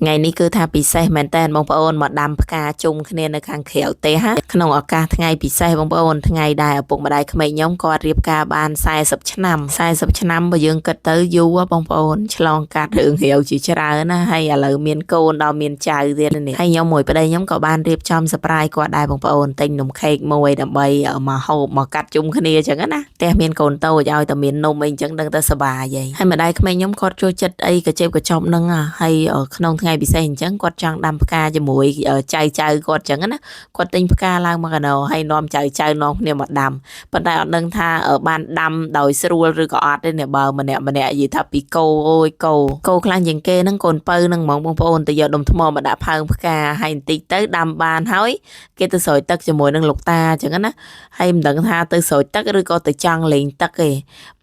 ថ្ងៃនេះគឺថាពិសេសមែនតើបងប្អូនមកដាំផ្កាជុំគ្នានៅខាងក្រៅផ្ទះក្នុងឱកាសថ្ងៃពិសេសបងប្អូនថ្ងៃដែលឪពុកម្ដាយក្មេកខ្ញុំគាត់រៀបការបាន40ឆ្នាំ40ឆ្នាំបើយើងគិតទៅយូរបងប្អូនឆ្លងកាត់រឿងរាវជាច្រើនណាហើយឥឡូវមានកូនដល់មានចៅទៀតនេះហើយខ្ញុំមួយប្តីខ្ញុំក៏បានរៀបចំ surprise គាត់ដែរបងប្អូនទិញនំខេកមួយដើម្បីមកហូបមកកាត់ជុំគ្នាអញ្ចឹងណាផ្ទះមានកូនតូចឲ្យតែមាននំអីអញ្ចឹងដឹងតែសប្បាយហើយហើយម្ដាយក្មេកខ្ញុំគាត់ចូលចិត្តអីកញ្ចេបកញ្ចប់ហ្នឹងហើយក្នុងថ្ងៃពិសេសអញ្ចឹងគាត់ចង់ដាំផ្កាជាមួយចៅចៅគាត់អញ្ចឹងណាគាត់ទិញផ្កាឡើងមកកណោហើយនាំចៅចៅនាំគ្នាមកដាំប៉ុន្តែអត់ដឹងថាបានដាំដោយស្រួលឬក៏អត់ទេនេះបើម្នាក់ម្នាក់និយាយថាពីគោអូយគោគោខ្លាំងជាងគេហ្នឹងកូនពៅហ្នឹងហ្មងបងប្អូនទៅយកដុំថ្មមកដាក់ផើងផ្កាហើយបន្តិចទៅដាំបានហើយគេទៅស្រោចទឹកជាមួយនឹងលោកតាអញ្ចឹងណាហើយមិនដឹងថាទៅស្រោចទឹកឬក៏ទៅចង់លេងទឹកទេ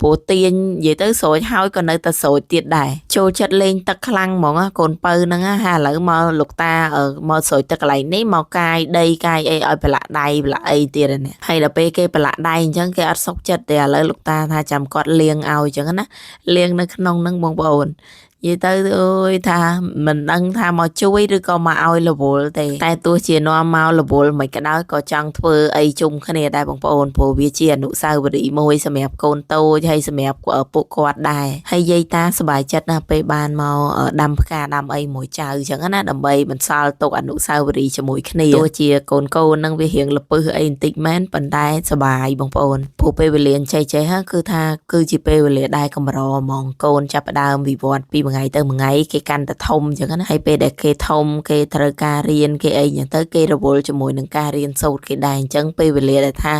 ព្រោះទាញនិយាយទៅស្រោចហើយក៏នៅតែស្រោចទៀតដែរចូលចិត្តលេងទឹកខ្លាំងហ្មងកូនពៅហ្នឹងហើយឥឡូវមកលោកតាមកស្រោចទឹកកន្លែងនេះមកកាយដីកាយអីឲ្យប្រឡាក់ដៃប្រឡាក់អីទៀតនេះហើយដល់ពេលគេប្រឡាក់ដៃអញ្ចឹងគេអត់សុខចិត្តទេឥឡូវលោកតាថាចាំគាត់លាងឲ្យអញ្ចឹងណាលាងនៅក្នុងហ្នឹងបងប្អូននិយាយទៅអូយថាមិនដឹងថាមកជួយឬក៏មកឲ្យរវល់ទេតែទោះជានាំមករវល់មិនក៏ដោយក៏ចង់ធ្វើអីជុំគ្នាដែរបងប្អូនព្រោះវាជាអនុស្សាវរីយ៍មួយសម្រាប់កូនតូចហើយសម្រាប់ពួកគាត់ដែរហើយយាយតាសប្បាយចិត្តណាស់ពេលបានមកដាំផ្កាដាំអីមួយចៅអញ្ចឹងណាដើម្បីបន្សល់ទុកអនុស្សាវរីយ៍ជាមួយគ្នាទោះជាកូនកូននឹងវារៀងលពឹសអីបន្តិចមែនប៉ុន្តែសប្បាយបងប្អូនព្រោះពេលវេលាចេះចេះគឺថាគឺជាពេលវេលាដែលកម្រហ្មងកូនចាប់ផ្ដើមវិវត្តពីមួយថ្ងៃទៅមួយថ្ងៃគេកាន់តែធំអញ្ចឹងណាហើយពេលដែលគេធំគេត្រូវការរៀនគេអីអញ្ចឹងទៅគេរវល់ជាមួយនឹងការរៀនសូត្រគេដែរអញ្ចឹងពេលវេលាដែលថា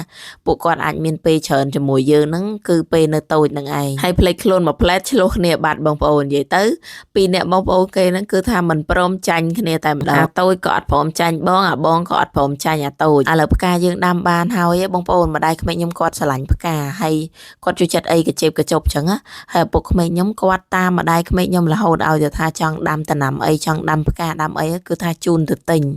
ពួកគាត់អាចមានពេលច្រើនជាមួយយើងហ្នឹងគឺពេលនៅតូចហ្នឹងឯងហើយផ្លេចខ្លួនមួយផ្លែតឆ្លោះគ្នាបាត់បងប្អូននិយាយទៅពីរអ្នកបងប្អូនគេហ្នឹងគឺថាមិនព្រមចាញ់គ្នាតែម្ដងអាតូចក៏អត់ព្រមចាញ់បងអាបងក៏អត់ព្រមចាញ់អាតូចឥឡូវផ្កាយើងដាំបានហើយបងប្អូនម្ដាយក្មេកខ្ញុំគាត់ស្រឡាញ់ផ្កាហើយគាត់ចូលចិត្តអីកញ្ចេបកញ្ចប់អញ្ចឹងណាហើយឪពុកក្មេកខ្ញុំគាត់តាមម្ដាយក្មេកខ្ញុំរហូតឲ្យទៅថាចង់ដាំដំណាំអីចង់ដាំផ្កាដាំអីគឺថាជូនទៅទិញ។